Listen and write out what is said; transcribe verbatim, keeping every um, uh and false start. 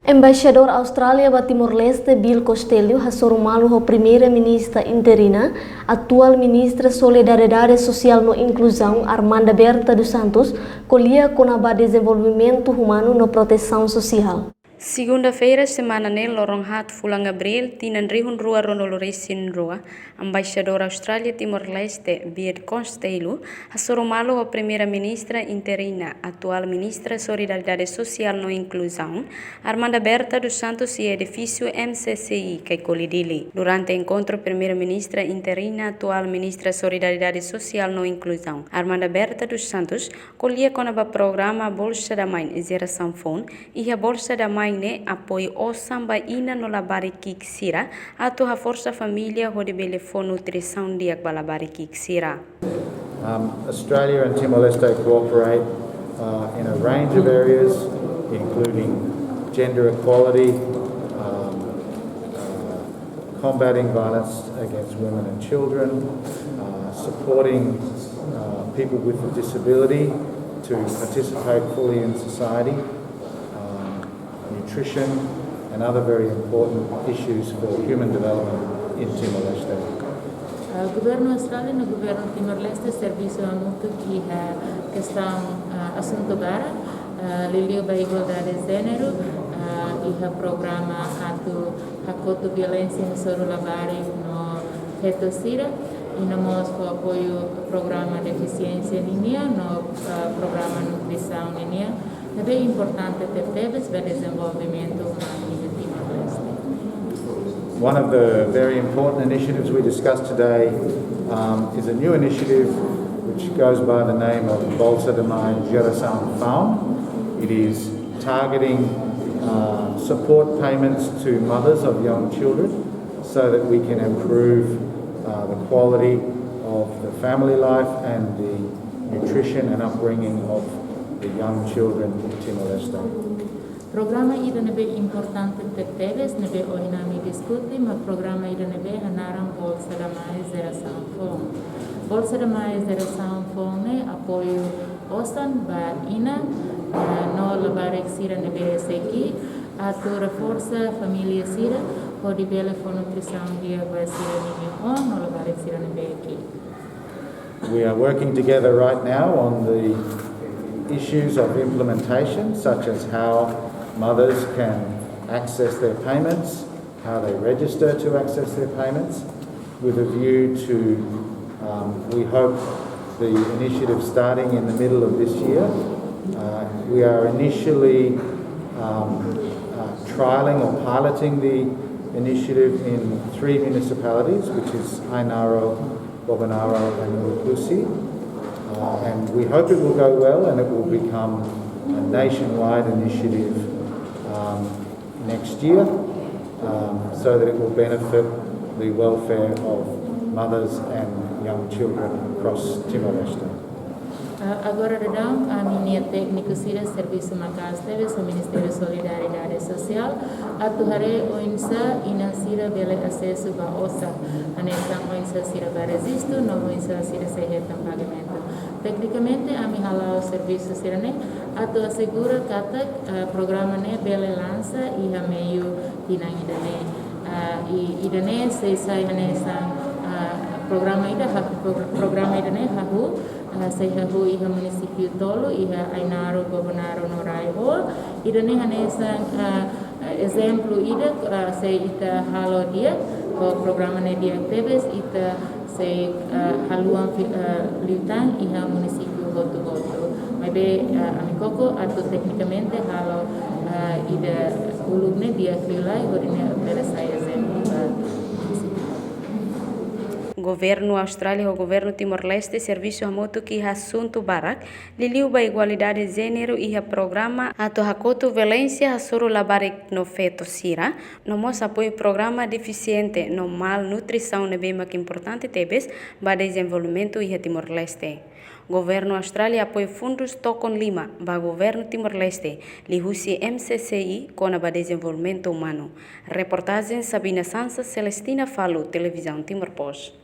Embaixadór Austrália ba Timor-Leste, Bill Costello, hasoru malu ho Primeira-Ministra interina, atuál Ministra Solidariedade Sosiál no Inkluzaun, Armanda Berta dos Santos, ko'alia kona-ba dezenvolvimentu umanu no protesaun sosiál. Segunda-feira, semana ne'e, loron haat fulan Abríl, tinan rihun rua ruanulu-resin-rua, Embaixadór Austrália Timor-Leste, Bill Costello, hasoru malu ho Primeira-Ministra interina, atuál Ministra Solidariedade Sosiál no Inkluzaun, Armanda Berta dos Santos, iha edifísiu M C C I, Caicoli, Dili. Durante enkontru, Primeira-Ministra interina, atuál Ministra Solidariedade Sosiál no Inkluzaun, Armanda Berta dos Santos, ko'alia kona-ba programa Bolsa da Mãe Geração Foun, iha Bolsa da Mãe ne'e apoiu osan ba inan no labarik ki'ik sira, atu haforsa família hodi bele fó nutrisaun di'ak ba labarik ki'ik sira. Um, Australia and Timor-Leste cooperate, uh, in a range of areas, including gender equality, um, uh, combating violence against women and children, uh, supporting, uh, people with a disability to participate fully in society, um, nutrition, and other very important issues for human development in Timor-Leste. Ah, Governu Austrália no Governu Timor-Leste servisu hamutuk iha kestaun, ah, asuntu barak, ah, liuliu ba igualdade jéneru, ah, iha programa atu hakotu violénsia hasoru labarik no feto sira, i no mós fó apoiu programa defisiénsia ninian no, ah, programa nutrisaun ninian, ne'ebé importante tebetebes ba dezenvolvimentu umanu iha Timor-Leste. One of the very important initiatives we discussed today, um, is a new initiative which goes by the name of Bolsa da Mãe Geração Foun. It is targeting, uh, support payments to mothers of young children so that we can improve, uh, the quality of the family life and the nutrition and upbringing of the young children in Timor-Leste. Programa ida ne'ebé importante tebetebes, ne'ebé ohin ami diskute, mak programa ida ne'ebé hanaran Bolsa da Mãe Geração Foun. Bolsa da Mãe Geração Foun ne'e apoiu osan ba inan, ah, no labarik sira ne'ebé sei ki'ik, atu reforsa família sira hodi bele fó nutrisaun di'ak ba sira-nia oan no labarik sira ne'ebé ki'ik. We are working together right now on the issues of implementation, such as how mothers can access their payments, how they register to access their payments, with a view to, um, we hope, the initiative starting in the middle of this year. Uh, we are initially, um, uh, trialling or piloting the initiative in three municipalities, which is Ainaro, Bobonaro and Ulukusi. Uh, and we hope it will go well and it will become a nationwide initiative, um, next year, um, so that it will benefit the welfare of mothers and young children across Timor-Leste. Ah, agora daudaun, ami-nia tékniku sira servisu maka'as tebes ho Ministériu Solidariedade Sosiál, atu haree oinsá inan sira bele asesu ba osan, hanesan oinsá sira bá rejistu, no oinsá sira sei hetan pagamentu. Teknikamente, ami hala'o servisu sira-ne'e, atu asegura katak, ah, programa ne'e bele lansa iha meiu tinan ida-ne'e. Ah, i, ida-ne'e sei sai hanesan, ah, programa ida ha-, pro-, programa ida-ne'e hahú, ah, sei hahú iha munisípiu tolu, iha Ainaro, Bobonaro no Rai-Hoa. Ida-ne'e hanesan, ah, ezemplu ida, ah, se ita halo di'ak, ho programa ne'e di'ak tebes, ita sei, ah, haluan fi-, ah, liután iha munisípiu hotu-hotu. Maibé, ah, ami koko atu teknikamente halo, ah, ida uluk ne'e di'ak liu lai, hodi ne'e bele sai ezemplu ba munisípiu. Governu Austrália ho Governu Timor-Leste servisu hamutuk iha asuntu barak, liuliu ba igualdade jéneru iha programa atu hakotu violénsia hasoru labarik no feto sira, no mós apoiu programa defisiente no malnutrisaun ne'ebé mak importante tebes ba dezenvolvimentu iha Timor-Leste. Governu Austrália apoiu fundus tokon lima ba Governu Timor-Leste, liuhusi M C C I kona-ba dezenvolvimentu umanu. Reportajen Sabina Sansa, Celestina Falo, Televizaun Timor Post.